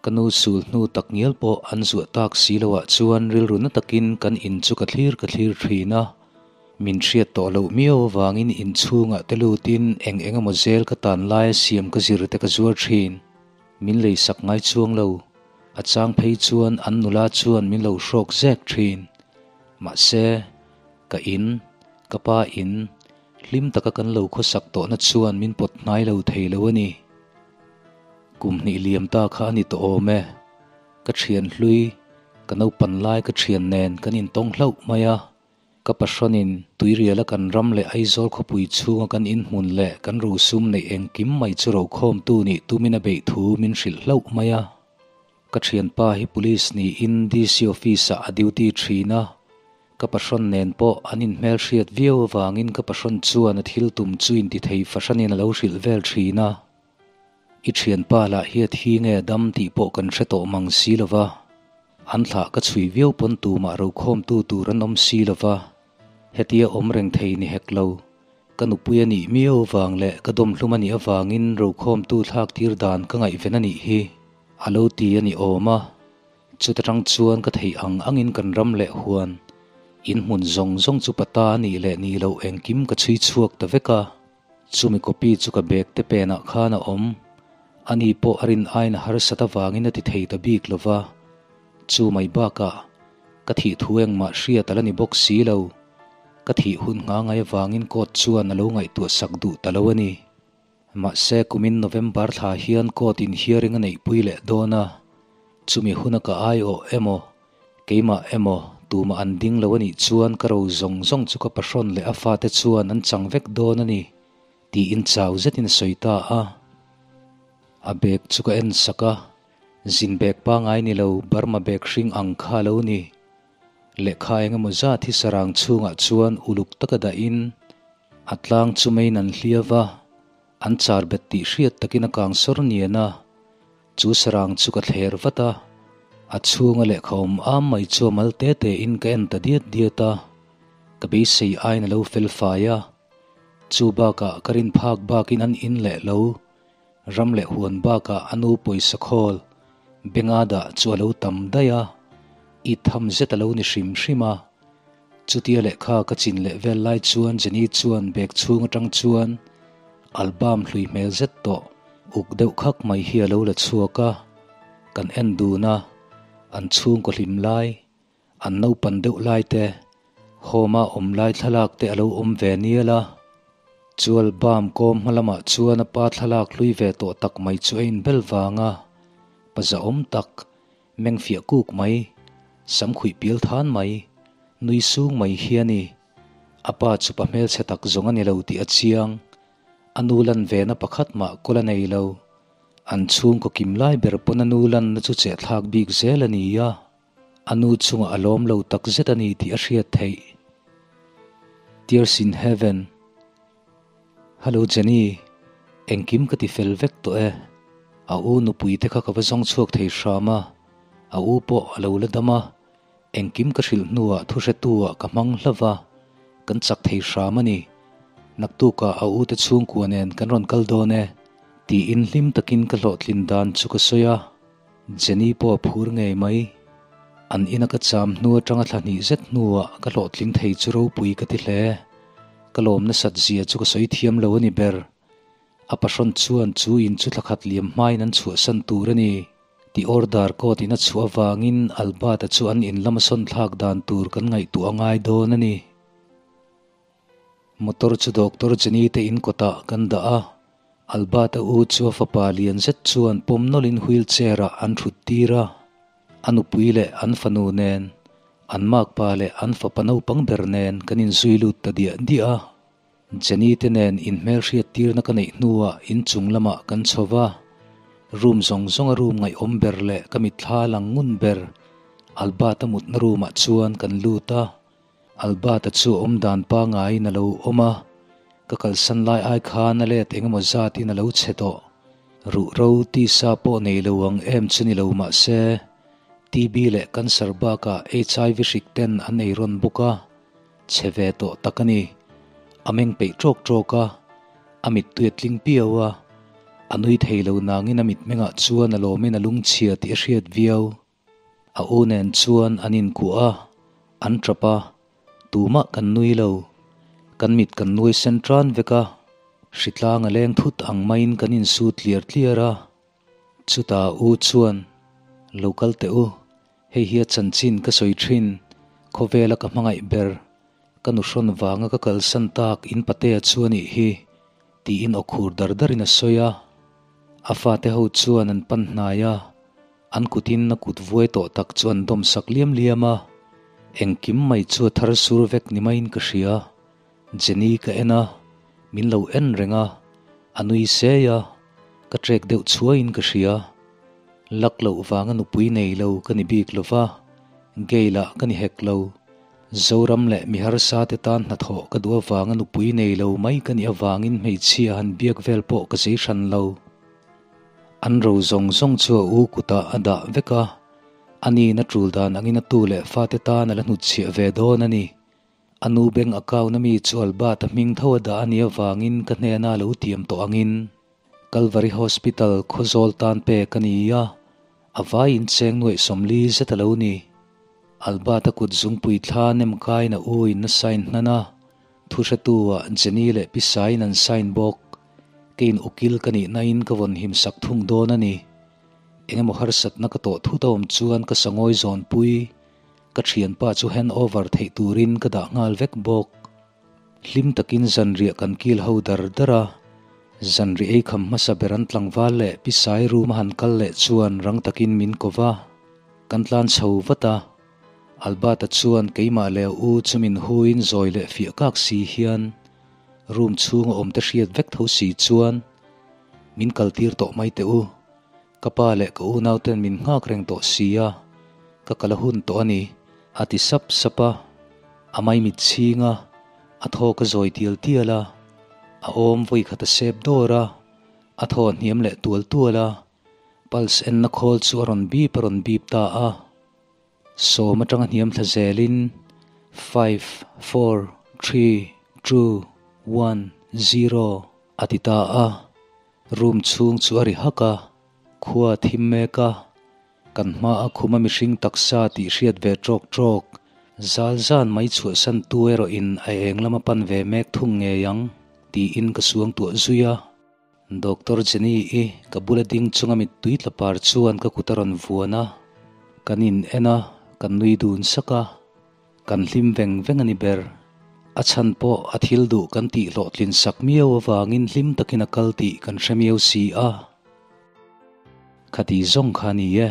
Ka nu sul hnu tak ngial pawh an zuah tak si loah chuan rilru na takin kan in chu ka thlir ka thlir thin a. Min hriat tawh loh miau avangin inchhungah te lutin eng eng emaw zel ka tan laia siam ka zir te ka zuar thin. Min lei sak ngai chuang lo. A chang phei chuan an nula chuan min lo hrawk zek thin. Mahse, ka in, ka pa in, hlim taka kan lo khawsak tawhna chuan min pawt hnai lo thei lo a ni. Kum hnih liam ta kha a ni tawh awm e. Ka thian hlui, ka naupan lai ka thian nen kan intawng hlauh mai a. Ka pahrawnin Tuiriala kan ram leh Aizawl khawpui chhunga kan inhmun leh kan rosum neih engkim mai chu rokhawmtu nih tumin a beih thu min hrilh hlauh mai a. Ka thianpa hi Police niin DC Office-ah a duty thin a. Ka pahrawn nen pawh an inhmelhriat viau avangin ka pahrawn chuan a thil tum chu intithei fahranin a lo hrilh vel thin a. I thianpa lah hi a thi nge dam tih pawh kan hre tawh mang si lo va, an thlah ka chhui viau pawn tumah rokhawmtu tur an awm si lo va, hetia awm reng thei ni hek lo. Ka nupui a nih miau avang leh ka dawmhlum a nih avangin rokhawmtu thlak tir dan ka ngaihven a nih hi a lo ti a ni awm a. Chuta tang chuan ka theih ang angin kan ram leh huan in hmun zawng zawng chu pata a nih leh nih loh engkim ka chhui chhuak ta vek a. Chumi copy chu ka bag te penah khan a awm. Ani pawh a rin aiin a harsat avangin a ti thei ta bik lo va. Chu mai bakah ka thih thu engmah hriat a la ni bawk si lo. Ka thih hun ngha ngai avangin court chuan a lo ngaihtuah sak duh ta lo a ni. Mahse kumin November thla hian court in hearing a neihpui leh dawn a. Chumi huna ka aiawh emaw Keimah emaw, tumah an ding lo a nih chuan ka ro zawng zawng chu ka pahrawn leh a fate chuan an chang vek dawn a ni, tiin chau zetin a sawi ta a. A bag chu ka en sak a, zin bag pangai ni lo Burma bag hring ang kha a lo ni. Lehkha eng emaw zat hi sarang chhungah chuan uluk taka dahin a tlang chu meiin an hliau a, an char bet tih hriat takin a kang sawr nian a. Chu sarang chu ka thler vat a, a chhunga lehkha awm am mai chu a mal te te in ka en ta diat diat a, ka beisei aiin a lo fel fai a. Chu bakah ka rin phak bakin an in leh lo, ram leh huan bakah a nu pawisa khawl benga dah chu a lo tam daih a, it tham zet a lo ni hrim hrim a. Chutia lehkha ka chin leh vel lai chuan Jenny chuan bag chhung atang chuan album hlui hmel zet tawh uk deuh khak mai hi a lo la chhuak a, kan en dun a, an chhungkaw hlim lai, an naupan deuh lai te, home a awm lai thlalak te a lo awm ve nial a. Chu album kawm hma lamah chuan a pa thlalak hlui ve tawh tak mai chu a inbel vang a, pa zahawm tak, Meng fiah kuk mai, sam khuih pial than mai, nui sung mai hi a ni. A pa chu pa hmelchhe tak zawng a ni lo tih a chiang. A nu lan vena pakhat mah kawl a nei lo. An chhungkaw kim lai ber pawn a nu lanna chu chehthlak bik zel a ni a. A nu chungah a lawm lo tak zet a ni tih a hriat theih. Tears in Heaven. Hello Jenny, engkim ka ti fel vek tawh e. A u nupui te kha ka va zawng chhuak thei hram a, a u pawh a lo la dam a, engkim ka hrilh hnuah thu hretu ah ka hmang hlauh va, kan chak thei hram a ni. Naktukah a u te chhungkua nen kan rawn kal dawn e, tiin hlim takin ka hlawhtlin dan chu ka sawi a, Jenny pawh a phur ngei mai. An ina ka cham hnu atanga thla hnih zet hnuah ka hlawhtling thei chu ropui ka ti hle. Ka lawm nasat zia chu ka sawi thiam lo a ni ber. A pahrawn chuan chu in chu thla khat liam hmain an chhuahsan tur a ni tih order court in a chhuah avangin Albert-a chu an in lama sawn thlak dan tur kan ngaihtuah a ngai dawn a ni. Motor chu Doctor Jenny te in kawtah kan dah a, Albert-a u chu a fapa lian zet chuan pawm nawlhin wheelchair ah an thut tir a, a nupui leh an fanu nen, an makpa leh an fapa naupang ber nen kan inzui lut ta diah diah a. Jenny te nen inhmelhriat tirna ka neih hnuah inchung lamah kan chho va, room zawng zawnga room ngaihawm ber leh ka mitthla lang ngun ber Albert-a mutna room ah chuan kan lut a. Albert-a chu a awmdan pangaiin a lo awm a, ka kalsan lai ai khan a let engemaw zatin a lo chhe tawh. Ruhro tisa pawh nei lo ang em chu ni lo mah se, TB leh cancer bakah HIV hrik ten an ei rawn bawk a, chhe ve tawh tak a ni. A meng peih ṭawk ṭawk a, a mittui a tling piau a, a nui thei lo nangin a mitmengah chuan a lawmin a lungchhia tih a hriat viau. A u nen chuan an inkuah a, an tap a, tumah kan nui lo. Kan mit kan nui sen tan vek a, hritlang a leng thut ang maiin kan insu tliar tliar a. Chutah a u chuan, Lo kal teh u, hei hi a chanchin ka sawi thin, khawvela ka hmangaih ber, ka nuhrawn vanga ka kalsan tak in patea chu a nih hi, tiin aw khur dar darin a sawi a. A fate ho chuan an pan hnai a. An kutin a kut vuai tawh tak chu an dawm sak liam liam a, engkim mai chu a thar sur vek ni maiin ka hria. Jenny ka en a, min lo en reng a, a nui sei a, ka trek deuh chhuaiin ka hria. Lak loh vanga nupui nei lo ka ni bik lo va, gay lah ka ni hek lo. Zoram leh mi harsa te tan hnathawh ka duh avanga nupui nei lo mai ka nih avangin hmeichhia han biak vel pawh ka zei hran lo. An ro zawng zawng chu a u kutah a dah vek a, a niin a tul dan angin a tu leh fate tan a la hnutchhiah ve dawn a ni. A nu bank account a mi chu Albert-a hming tho a dah a nih avangin ka hnena lo tiam tawh angin Calvary Hospital Khawzawl tan pek a ni a, a vai incheng nuaih 40 zet a lo ni. Albert-a kut zungpui thla nem kaiin a u in a sign hnan a, Thuhretu-ah Jenny leh Pi Saiin an sign bawk. Keiin ukil ka nih nain ka vawn him sak thung dawn a ni. Engemaw harsatna ka tawh thut a awm chuan ka sangawi zawnpui. Ka thianpa chu hand over theih turin ka dah nghal vek bawk. Hlim takin zanriah kan kil ho dar dar a. Zanriah ei kham hmasa ber an tlangval leh Pi Sai room a han kal leh chuan rang takin min ko va. Kan tlan chho vat a. Albert-a chuan keimah leh a u chu min huin zawi leh fiah kak si hian room chhunga awmte hriat vek tho si chuan min kaltir tawh mai teh u. Ka pa leh ka unauten min nghak reng tawh si a, ka kal a hun tawh a ni, a ti sap sap a. A maimit chhing a, a thaw ka zawi tial tial a, a awm vawi khat a sep dawr a, a thaw a hniam leh tual tual a, pulse enna khawl chu a rawn bip a rawn bip ta a. 10 atanga hniam thla zelin five, four, three, two, one, zero a ti ta a. Room chhung chu a ri hak a, khua a thim mek a, kan hmaa khuma mihring taksa tih hriat ve tawk tawk, zal zan mai chhuahsan tu erawhin a eng lama pan ve mek thung ngei ang tiin ka suang tuah zui a. Doctor Jenny i ka bula ding chunga mittui tla par chuan ka kut a rawn vuan a, kan in en a, kan nui dun sak a, kan hlim veng veng a ni ber. A chhan pawh a thil duh kan tih hlawhtlin sak miau avangin hlim takin a kal tih kan hre miau si a. Khati zawng kha a ni e.